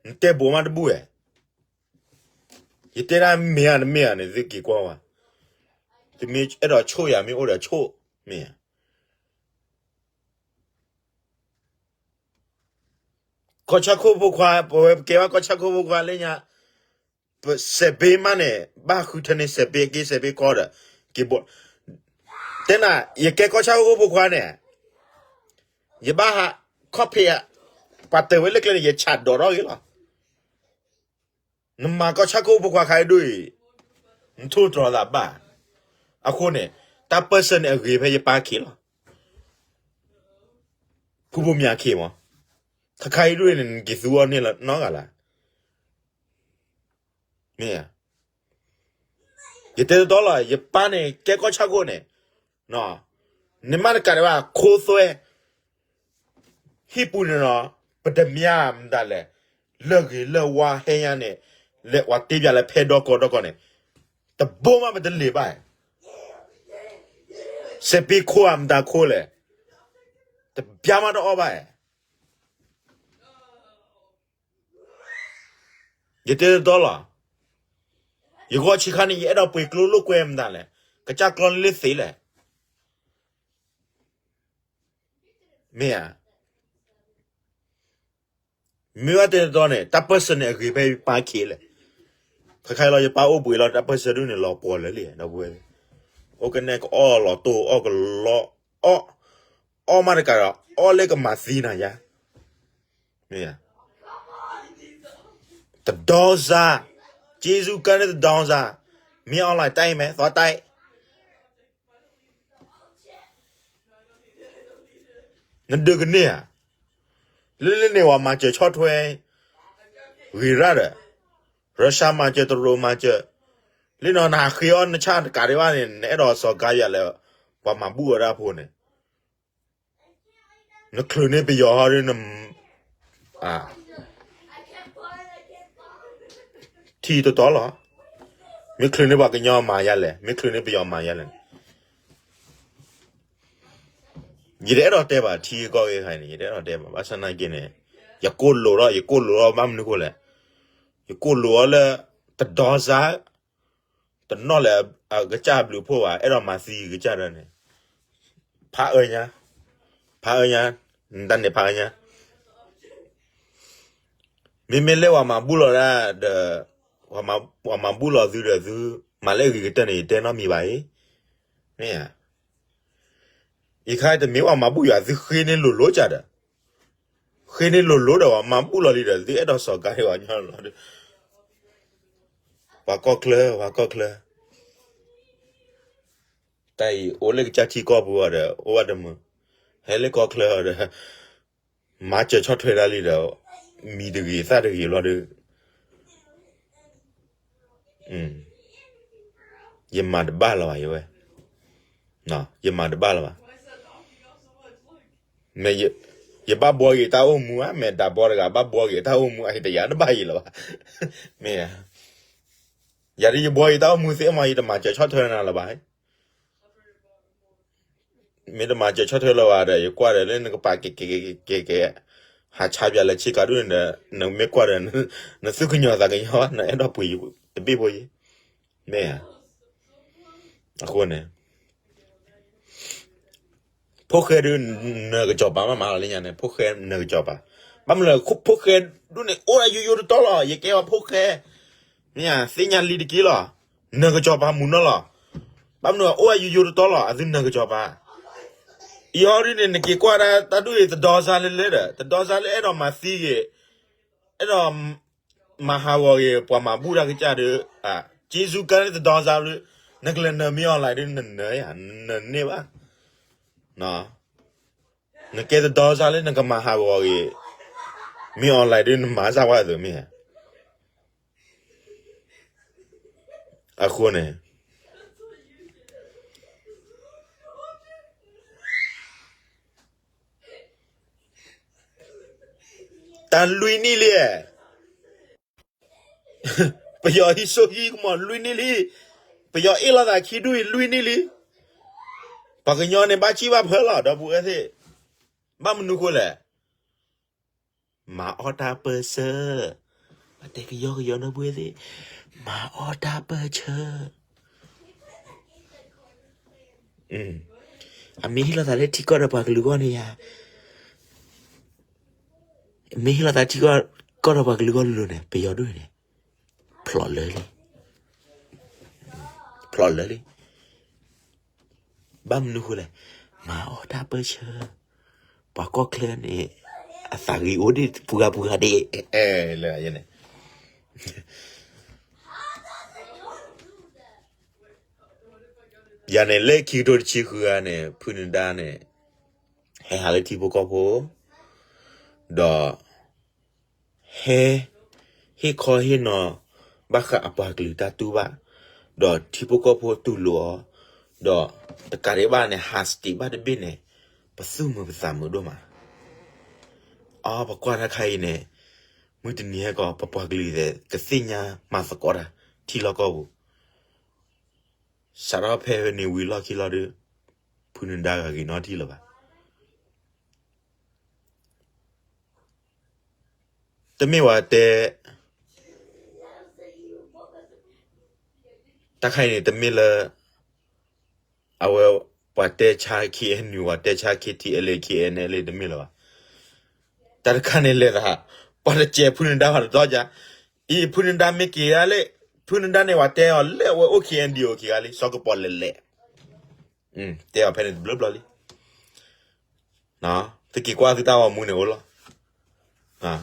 နတဲဘိးမးတဘူၣ်ဝဲ. ယတဲဒၣ်မ့ၢ်ဧါတမ့ၢ်ဧါန့ၣ် သုက့ၤကွၢ်ဝဲ, သုမ့ၢ်အဲၣ်ဒိးဆိၣ်ယၤ မ့ၢ်အိၣ်ဒီးဆိၣ်, မ့ၢ်ဧါ. ကီၢ်ဆၣ်ခိၣ်ဖိခွါ, ပဝဲပကဲဘၣ်ကီၢ်ဆၣ်ခိၣ်ဖိခွါလၢညါ, ပစဲးဘ့မးန့ၣ် ဘၣ်ဃုထၢန့ၢ်စဲးဘ့က့ စဲးဘ့ကီဒီး, က့ၤဘိး, တဲနၤ, ယကဲကီၢ်ဆၣ်ခိၣ်ဖိခွါန့ၣ်, ယဘၣ်ဟးခီၣ်ဖံး, ပှၤတၢၢ်ဝဲလၢကျဲန့ၣ် ယဆးဒိးထီၣ်ဂ့ၤလီၤ. နမၤကီၢ်ဆၣ်ခိၣ်ဖိခွါခါအံၤဒိၣ်အံၤ, နထိၣ်တြီၤသးဘၣ်. အဃိန့ၣ်, တၢ်ပၢၢ်ဆၢန့ၣ်အဂ့ၤဖဲယပၢ်ခံးလီၤ. ဖုဘိမၠးခံးမး, ခါခါအံၤဒိၣ်န့ၣ် နက့ၤသူအီၤန့ၣ်လီၤနီတဂၤလၢ်. မ့ၢ်ဧါ. ယတဲတတီလီၤ, ယပၢ်န့ၣ် ကဲကီၢ်ဆၣ်ခိၣ်န့ၣ်, နမ့ၢ်တကးဒံးဘၣ် ခိသွဲ ဟံၣ်ပူၤန့ၣ်နီၤ, ပတမၠါမတၤလဲၣ်, လၢဂ့ၤလၢဝါဟဲညါန့ၣ်, လဲၤဝဲတ့ပၠးလၢဖဲဒီကီၢ်ဒီကီၢ်န့ၣ်, တဘိမးပတလ့ၤဘၣ်, စဲးပ့ခိဧါမတၤခိလဲၣ်, တပျၢ်မးတအီၣ်ဘၣ်. ယတဲတတီလီၤ, ယဂီၢ်ဆံးခါန့ၣ် ယအဲၣ်ဒိးပှ့ၤကျိလိာ်ကွဲမတၤလဲၣ်, ကစၢ်ကျီလၢသ့လဲၣ်. မ့ၢ်ဧါ. မ့ၢ်ဘၣ်တဲတတီန့ၣ် တၢ်ပၢၢ်ဆၢန့ၣ်အဂ့ၤဖဲယပၢ်ခံးလဲၣ်. ခါခါလီၤ ယပၢ်အိၣ်ဘှံးလီၤ တၢ်ပၢၢ်ဆၢဒုးန့ၣ် လီၤပှီၤလၢာ်လံ, ဒီပုၢ်ဝဲၢ်, အိၣ်ကနဲၣ်ကအီၣ်လီၤတိၢ်အီၣ်ကလီ, အီၣ်မးတကးဒီး အီၣ်လၢကမၤသံနၤယါ. မ့ၢ်ဧါ. တဒီစါ, က့စူကါန့ၣ်တဒီစါ, မ့ၢ်အီၣ်လၢတၢ်အံၤမဲာ် သီတၢ်အံၤ နဒုးကန့ၢ်ဧါ. လၢလၢန့ၣ် ပှၤမၤစၢၤဆီၣ်ထွဲ ဂ့ၤရၣ်ဒီး, ရၢၡါမၤစၢၤ တရူးမၤစၢၤ, လၢနီၤ နဟးဃ့အီၣ်နဆၣ်တကးဒံးဘၣ်န့ၣ် နအဲၣ်ဒိးစီၤကါယၤလၢ ပှၤမၤဘူၣ်ဝဲဒၣ်ဖိန့ၣ်, နချုးန့ၢ်ပယီၤဟီဒီး န ထံတတီလီၤ. မ့ၢ်ချုးန့ၢ်ပှၤကညီမၤယါလဲၣ်, မ့ၢ်ချုးန့ၢ်ပယီၤမၤယါလဲၣ်. ယတအဲၣ်ဒိးတဲဘၣ် ထံကီၢ်ဂ့ၢ်ခါအံၤန့ၣ် ယတအဲၣ်ဒိးတဲဘၣ် ဘၣ်ဆၣ်နာ်က့န့ၣ် ယကိၢ်လိာ်ထီၣ် ယကိၢ်လိာ်ထီၣ်ဘၣ်မနုၤဃိလဲၣ်. ယကိၢ်လိာ်အီၤလၢ တဒီစါ တနီၣ်လၢအကစၢ်အဘျုးအဖှိၣ်ဘၣ် အဲၣ်ဒိးမၤသံအကစၢ်ဒၣ်န့ၣ် ဖးအၢညါ, ဖးအၢညါ, နတၢ်န့ၣ်ဖးအၢညါ. မ့မ့ၢ်လၢပှၤမၤဘူၣ်လီၤဒၣ်ဒီး ပှၤမၤဘူၣ်လီၤသုဒီးသု မၤလၢအဂ့ၤကတၢၢ်န့ၣ် ယတဲနီတမံၤဘၣ်အံၤ, မ့ၢ်ဧါ. ယခါတမ့ၢ်ပှၤမၤဘူၣ်ယၤ သုဃ့န့ၢ်လိၤလိၤကဒီး, ဃ့န့ၢ်လိၤလိၤဒီး ပှၤမၤဘူၣ်လီၤလံဒီး သုအဲၣ်ဒိးစီၤကါဒံးပှၤညီလီၤဒီး ပှၤကီၢ်ချၢ ပှၤကီၢ်ချၢ, တၢ်အံၤအိၣ်လၢကစၢ်ထံကီၢ်ပူၤအီၤဒီး အိၣ်ဘၣ်တမုာ်, ဟဲလၢကီၢ်ချၢအီၤဒီး မၤစၢၤဆီၣ်ထွဲဒၣ်လံဒီး မံၤတဂ့ၤသၣ်တဂ့ၤဘျီဒီး ယမၤတဘၣ်လၢၤဘၣ်ယဝဲ, ယမၤတဘၣ်လၢၤဘၣ်. မ့ၢ်ယဘၣ်ဘှီက့ၤတၢ်အိၣ်မူဧါ, မ့ၢ်ဒၣ်ဘီတဂၤဘၣ်ဘှီက့ၤတၢ်အိၣ်မူအံၤတယၤတဘၣ်ယံၤလၢၤဘၣ်. မ့ၢ်ဧါ, ယၤဒ်ယဘှီက့ၤတၢ်အိၣ်မူသ့မး ယတမၤစၢၤဆီၣ်ထွဲနၤလၢၤဘၣ်. မ့ၢ်တမၤစၢၤဆီၣ်ထွဲလၢၤဘၣ်ဒီး ယကွၢ်ဒီးလၢနကပၤကဲကဲကဲကဲ, ဟးဆါပၠးလၢဆ့ကၤဒူၣ်န့ၣ်ဒီး နမ့ၢ်ကွၢ်ဒီး နသူၣ်ကညီၤသးကညီၤဘၣ် နအဲၣ်ဒိးပှ့ၤတဘ့ၣ်ဖိယံၤ, မ့ၢ်ဧါ. အဃိန့ၣ် ဖိၣ်ဃဲဒုး နၢၤကစီၤပၤမးမးလီၤလၢညါန့ၣ် ဖိၣ်ဃဲနၢၤကစီၤပၤ, ဘၣ်မနုၤလၢ ဖိၣ်ဃဲဒုးန့ၣ် အိၣ်ဒၣ်ယိယိတတီလီၤ, ယကဲဝဲဖိၣ်ဃဲ, မ့ၢ်ဧါ, သ့ၣ်ညါလံတက့ၢ်လီၤ, နၢၤကစီၤပၤမုာ်နီၢ်လီၤ, ဘၣ်မနုၤအိၣ်ဒၣ်ယိယိတတီလီၤ, အသုနၢၤကစီၤပၤ, အံၤဟီဒုးန့ၣ် နက့ၤကွၢ်ဒၣ်တၢ်ဒုးအံၤ တဒီစါလၢလၢဒီး တဒီစါလၢအဲၣ်ဒိးမၤသံဂ့ၤ, အဲၣ်ဒိး မၤဟးဂီၤဂ့ၤ ပှၤမၤဘူၣ်တၢ်ကစၢ်ဒီး, က့စူကါန့ၣ်တဒီစါလၢ, နကလဲၤနၢၤမ့ၢ် online ဒုး နနၢၤယၤ, နနၢၤန့ၢ်ဘၣ်, နကဲတဒီစါလၢနကမၤဟးဂီၤဂ့ၤ, မ့ၢ် online ဒုး နမၤစၢ်ဝဲအသိးမ့ၢ်ဧါ. အဃိန့ၣ် တၢ်လွံၢ်နံၣ်လံ, ပယီၤဟံးစိဟံးကမီၤလွံၢ်နံၣ်လံ, ပယီၤအ့ၣ်လိာ်သးခံဒူၣ်အံၤလွံၢ်နံၣ်လံ, ပှၤကညီန့ၣ် ဘၣ်စံၣ်ဘၣ်ဖၢလီၤ ဒီပုၢ်ဝဲၢ်သ့ၣ်, ဘၣ်မနုၤဃိလဲၣ်, မၤအီၣ်တၢ်ပၢၢ်ဆၢ, ပတဲကယီကယီ ဒီပုၢ်ဝဲၢ်သ့ၣ်, မၤအီၣ်တၢ်ပၢၢ်ဆၢ အမ့ၢ်ဟ့ၣ်လီၤသးလၢထံကီၢ်ဒီးပှၤကလုာ်ဂီၢ်န့ၣ်ယၤ, မ့ၢ်ဟ့ၣ်လီၤသးထံကီၢ်ဒီးပှၤကလုာ်ဂီၢ်လိၤလိၤန့ၣ် ပယီၤဒိၣ်န့ၣ်, ဖျိးလၢလံ, ဖျိးလၢလံ, ဘၣ်မနုၤဃိလဲၣ်, မၤအီၣ်တၢ်ပၢၢ်ဆၢ, ပှၤကီၢ်ချၢန့ၣ်, အသးဂ့ၤအိၣ်ဒံးပှၤပှၤဒံး, လၢယန့ၣ် ယၤန့ၣ်လၢခံကထိတဆံဃုဂၤန့ၣ် ဖုနဒါန့ၣ်, ဟဲဟးလၢထံဖိကီၢ်ဖိ, ဒီး, ဟဲ, ဟ့ၣ်ခီဟ့ၣ်နီၤ, ဘၣ်ဃးအပှၤကလုာ်တၢ်တူၢ်ဘၣ်, ဒီးထံဖိကီၢ်ဖိတူၢ်လိာ်အီၤ, ဒီးတကးဒံးဘၣ်န့ၣ် ဟးစတံးဘၣ်တဘ့ၣ်န့ၣ်, ပသူၣ်မုာ်ပသးမုာ်ဒိၣ်မး, အပကွၢ်တၢ်ခါအံၤန့ၣ်, မုၢ်တနံၤဟဲကီး ပပှၤကလုာ်သ့ၣ် ကသ့ၣ်ညါမၤသကိးတၢ်ထံလီၢ်ကီၢ်ပူၤ, စးထီၣ်ဖဲန့ၣ်ဝံၤလီၢ်ခံလီၤဒီး, ဖုနဒါဂၤဂ့ၤနီတထံၣ်လၢၤဘၣ်. တမ့ၢ်ဝဲတဲ, တၢ်ခါအံၤန့ၣ် တမ့ၢ်လၢ, အဝဲ, ပှၤတဲဆါ KNU ပှၤတဲဆါ KTLA KNLA တမ့ၢ်လၢၤဘၣ်. တၢ်တခါန့ၣ်လဲၤသး, ပှၤတစဲးဖုနဒါဘၣ်တတီကါ, အံၤဖုနဒါမ့ၢ်က့ၤဒၣ်လၢ, ဖုနဒါန့ၣ်ပှၤတဲအီၤလၢအဝဲအိၣ် KNDO ခံဂၤလံ စီၤကပီၤလဲၤလဲၤ, တဲအီၤဖဲန့ၣ်တဘျီဘျီလံ. သုက့ၤကွၢ်သုတၢ်ဂီၤမူန့ၣ်အိၣ်လီၤ.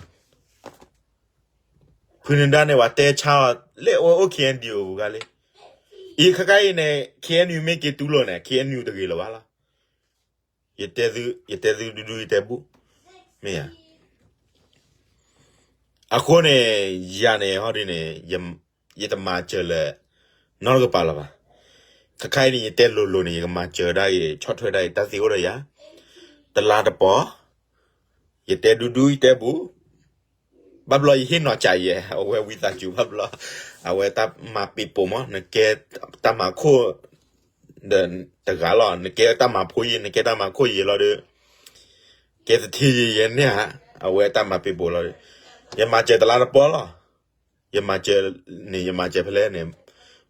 ဖုနဒါန့ၣ် ပှၤတဲဆါအီၤလၢအဝဲအိၣ် KNDO ဂၤလံ. အံၤခဲခါအံၤန့ၣ် KNU မ့ၢ်က့ၤတူၢ်လိာ်န့ၣ် KNU တဂ့ၤလၢၤဘၣ်လီၤ. ယတဲသုဒူဒူယတဲဘူၣ်, မ့ၢ်ဧါ. အဃိန့ၣ်, ယၤန့ၣ်ဟီဒ်န့ၣ်, ယတမၤစၢၤလၢၤ, နီတကပၤလၢၤဘၣ်. ခဲခါအံၤန့ၣ် ယတဲလိၤလိၤန့ၣ် ယကမၤစၢၤဒၣ်အံၤ ဆီၣ်ထွဲဒၣ်အံၤ တၢ်သ့အိၣ်ဒီးယၤ, တလါတပီၤ, ယတဲဒူဒူယတဲဘူၣ်, ဘၣ်ဘျီယဟ့ၣ်နီၤကးယဲ, အဝဲဝံသးစူၤဘၣ်ဘျီ, အဝဲတၢ်မၤပ့ၤပိာ်မး နကဲတၢ်မၤခိၣ် ဒီးတဂၤလီၤ, နကဲတၢ်မၤဖိယဲ နကဲတၢ်မၤခိၣ်ယဲလီၤဒီး, ကဲတထံၣ်ယဲယဲန့ၣ်ဧါ, အဝဲတၢ်မၤပ့ၤပိာ်လီၤဒီး, ယမၤစၢၤတလါတပီၤလီၤ. ယမၤစၢၤန့ၣ် ယမၤစၢၤဖဲလဲၣ်န့ၣ်,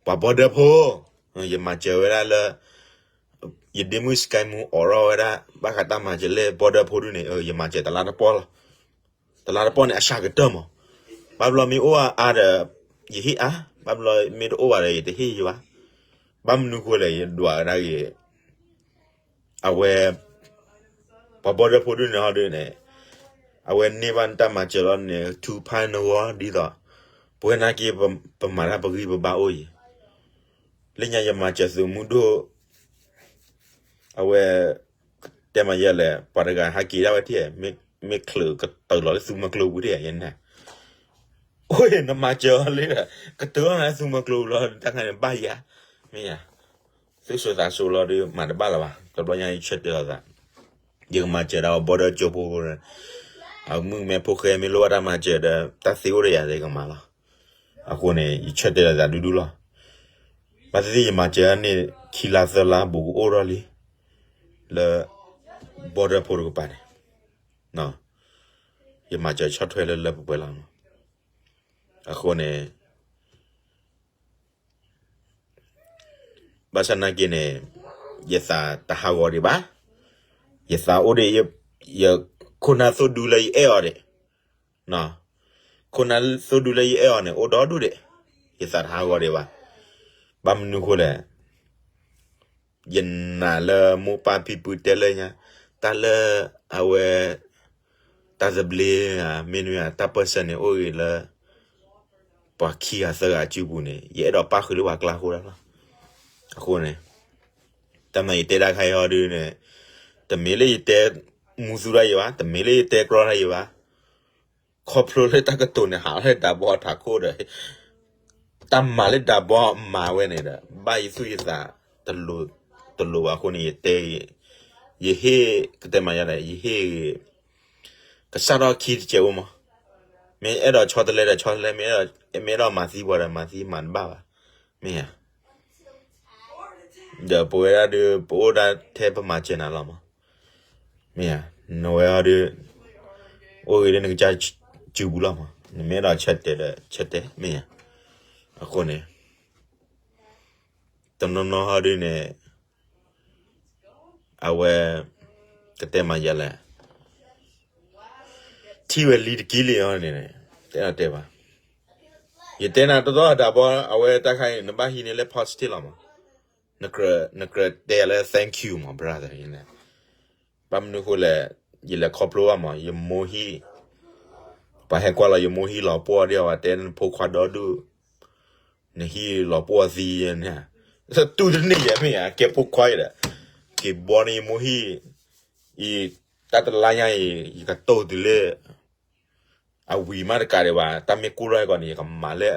ပှၤဘီဒၢဖိ, ယမၤစၢၤဝဲဒၣ်လၢ ယဒ့မုၣ်စကဲမူအိးထီၣ်ဝဲဒၣ် ဘၣ်ဃးတၢ်မၤစၢၤလၢဘီဒၢဖိဒ်န့ၣ် ယမၤစၢၤတလါတပီၤလီၤ. တလါတပီၤန့ၣ် အစှၤကတၢၢ်မး, ဘၣ်ဘျီမ့ၢ်အိၣ်အါဒီး ယဟ့ၣ်အါ, ဘၣ်ဘျီမ့ၢ်တအိၣ်ဘၣ်ဒီး ယတဟ့ၣ်ယဘၣ်. ဘၣ်မနုၤဃိလဲၣ် ယဒွးဝဲဒၣ်ဂ့ၤ အဝဲ ပှၤဘီဒၢဖိဒ်န့ၣ်ဟီဒ်န့ၣ်, အဝဲန့ၢ်ဘၣ်နတၢ်မၤစၢၤလီၤန့ၣ် ထုကဖၣ်နဂီၢ်ဒ်သိး, ပဝဲနာ်က့ ပမၤတၢ်ပဂံၢ်ပဘါအိၣ်အံၤ, လၢညါယမၤစၢၤသုးမုၢ်ဒိၣ်, အဝဲ တဲမၤယဲလဲၣ် ပှၤတဂၤဟးက့ၤဒၣ်ဝဲထံၣ်, မ့ၢ်ချုးကတၢၢ်လီၤလၢသုးမီၤကျိပူၤထံၣ်ယဲန့ၣ်, အိၣ်နမၤစၢၤအီၤလၢ, ကတၢၢ်လီၤလၢသုးမီၤကျိပူၤလီၤ တၢ်ခါန့ၣ်ဘၣ်ယၤ, မ့ၢ်ယၤ, သုးစိၤသးစိၤလီၤဒီးမၤတဘၣ်လၢၤဘၣ်, တဘျီညါယဆၢတဲာ်လီၤသး, ယကမၤစၢၤဒၣ်အီၤ border ကၠိဖိ, အမုၣ်မဲဖိဃဲမ့ၢ်လိၣ်ဘၣ်တၢ်မၤစၢၤဒီး တၢ်သ့အိၣ်ဒီးယၤဒီးကမၤလီၤ, အဃိန့ၣ် ယဆၢတဲာ်လီၤသးဒူဒူလီၤ, ဘၣ်သ့ၣ်သ့ၣ်ယမၤစၢၤန့ၣ် ခံလါသၢလါဘူးကအိၣ်ထီၣ်လံ, လၢ border ဖိတကပၤန့ၣ် ယမၤစၢၤဆီၣ်ထွဲလၢလၢပှဲၤပှဲၤလီၤ, အဃိန့ၣ် ဘၣ်ဆၣ်နာ်က့န့ၣ်, ယသးတဟးဂီၤဒံးဘၣ်, ယသးအိၣ်ဒံး, ယခိၣ်နၢ်သိၣ်ဒူလၢယအဲၣ်အီၤဒံး, ခိၣ်နၢ်သိၣ်ဒူလၢယအဲၣ်အီၤန့ၣ် အိၣ်ဒီဒူၣ်ဒံး, ယသးတဟးဂီၤဒံးဘၣ်, ဘၣ်မနုၤဃိလဲၣ် ယနာ်လၢမိၢ်ပၢ်ဖံဖုတဲလၢညါ, တၢ်လၢအဝဲ, တၢ်သဘျ့ဧါ မ့တမ့ၢ်ဧါ တၢ်ပၢၢ်ဆၢန့ၣ်အိၣ်ဂ့ၤလၢ ပှၤခံဂၤသၢဂၤအစုပူၤန့ၣ် ယအဲၣ်ဒိးပၣ်ဃုာ်လၢပှၤကျါအဃိဒၣ်လီၤ, အဃိန့ၣ်, တၢ်မၤယတဲတၢ်ခါအံၤဟီဒုန့ၣ်, တမ့ၢ်လၢယတဲမူသူတၢ်ယံၤဘၣ်, တမ့ၢ်လၢယတဲကြီတၢ်ယံၤဘၣ်, ခီဖျိလၢတၢ်ကတိၤန့ၣ် ဟးလၢဒးဘီအထးခိၣ်ဒီး တၢ်မၤလၢဒးဘီမၤဝဲန့ၣ်ဒီး ဘၣ်ယသူၣ်ယသးတလိၤဘၣ်အဃိန့ၣ် ယတဲ, ယဟ့ၣ်, ကတဲမၤယါလဲၣ် ယဟ့ၣ်ဂ့ၤ, ကစၢ်ထီၣ်ခံတစဲးအိၣ်မး, မ့ၢ်အဲၣ်ဒိးဆီတလဲဒီးဆီတလဲ, မ့ၢ်အဲၣ်ဒိးမၤသံပှၤဒီးမၤသံမၤတဘၣ်ဘၣ်, မ့ၢ်ဧါ, ဒီးပဝဲဒၣ်ဒီး ပအိၣ်ဒၣ်ထဲပမၤစၢၤနၤလီၤမး, မ့ၢ်ဧါ, နဝဲအီၤဒီး, အိၣ်ဂ့ၤလၢနကစၢ်စုပူၤလီၤမး, နမ့ၢ်အဲၣ်ဒိးဆၢတဲာ်ဒီးဆၢတဲာ် မ့ၢ်ဧါ, အဃိန့ၣ်, တနီၤနီၤဟီဒုန့ၣ်, အဝဲ, ကတဲမၤယါလဲၣ်, ထံၣ်ဝဲလံတက့ၢ်လံအီၤန့ၣ်, တဲတဲဘၣ်, ယတဲနၤတတီၢ်ဒးဘီ အဝဲတၢ်ခါအံၤ နဘၣ်ဟံးန့ၢ်လၢ positive လီၤမး, နကြၢးတဲလၢ thank you မး brother န့ၣ်, ဘၣ်မနုၤဃိလဲၣ်, ယလဲၤခီဖျိဘၣ်မး ယမိၢ်ဟံၣ်, ပှၤဟဲကွၢ်လီၤယမိၢ်ဟံၣ်လီၤပှီၢ်ဒံးအီၤ တဲနဖိခွါဒီဒူၣ်, နဟံၣ်လီၤပှီၢ်သံန့ၣ်, တူၢ်တန့ၢ်ယဲမ့ၢ်ဧါ ကဲဖိခွါအံၤဒီး, က့ၤဘီန့ၢ်ယမိၢ်ဟံၣ်, အံၤ, တၢ်တလါညါအံၤ ယကတိၢ်တုၤလၢ အဝံၤမးတကးဒံးဘၣ် တၢ်မ့ၢ်ကိၢ်ထီၣ်အံၤကီးန့ၣ် ယကမၤလၢ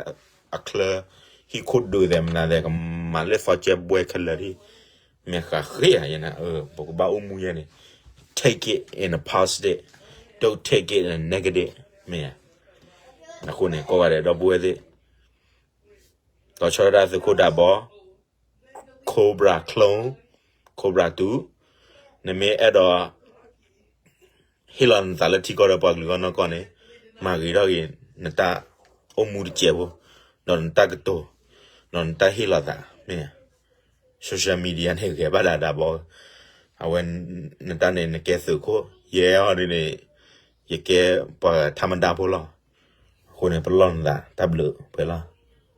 အချၢ ဟံၣ်ခိၣ်ဒုးသဲးမနုၤသဲး ကမၤလၢသီကၠဲဘှဲခဲလၢာ်ဒံး, မ့ၢ်ဃးဃ့ဧါယဲန့ၣ် ပကဘၣ်အိၣ်မူယဲန့ၣ်, take it in a positive, don't take it in a negative မ့ၢ်ဧါ, အဃိန့ၣ် ကိးဂၤဒဲးဒီပုၢ်ဝဲၢ်သ့ၣ် လီၤဆီဒၣ်တၢ်သုးခိၣ်ဒးဘီ, Cobra Clone, Cobra တူ, နမ့ၢ်အဲၣ်ဒိး ဟ့ၣ်လီၤနသးလၢထံကီၢ်ဒီးပှၤကလုာ်ဂီၢ်နီၢ်ကီၢ်န့ၣ်, မၤဂ့ၤထီၣ်ဂ့ၤ နတၢ်အိၣ်မူတစဲးဖိ, ဒီးနတၢ်ကတိၤ, ဒီးနတၢ်ဟ့ၣ်လီၤသး, မ့ၢ်ဧါ, social media န့ၣ် ဂဲၤဘၣ်ဒၣ်ဒးဘီ, အဝဲ, နတၢ်န့ၣ် နကဲသုးခိၣ်, ယဲအီၤဒ်န့ၣ်, ယကဲပှၤထါမဒါဖိလီၤ, အဃိန့ၣ် ပလီၢ်နသး တၢ်ဘျုးဖဲလီၤ.